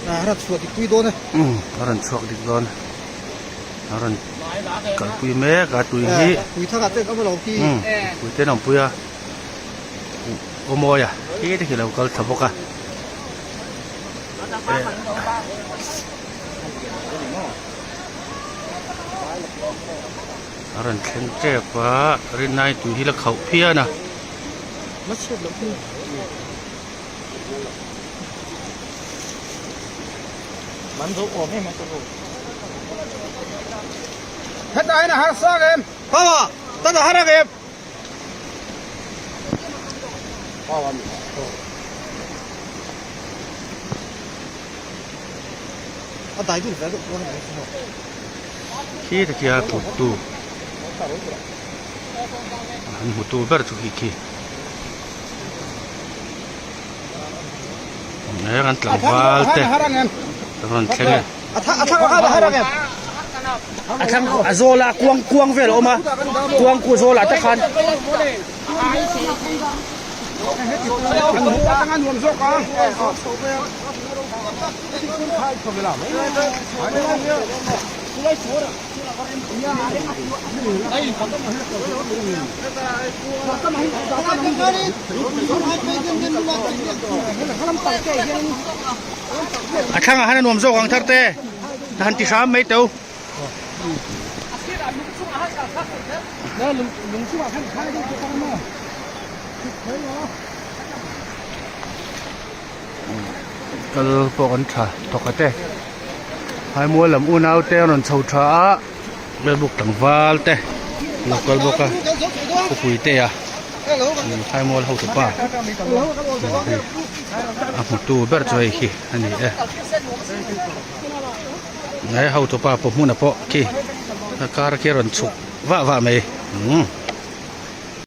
A rawn chhuak dik pui dawn e. Umm a rawn chhuak dik dawn a rawn kalpui mek a tui hi. Pui thangah te an awm alo khi. Umm pui te an awmpui a aw mawi a khi te khi lo kal thla bawk a. A rawn thleng tep a rinai tui hi la khauh phian a. Khi te khi a kuttu an hmutu ber chu khi khi heng an tlangval te rawn thleng e. A thlang a zawl a kuang kuang vel a awm a kuang ku zawl ah te khan. A thlangah han a nuam zawk ang thar te ta han ti hram mai teu. Kal pawh kan tha thawk a te haimual lam unau te an rawn chho tha a Belbuk tlangval te an lo kal bawk a khawpui te a haimual hotu pa a hmutu ber chu hei hi a ni e. He hotu pa pawh hmunah pawh khi a kar khi a rawn chhuk vah vah mai umm.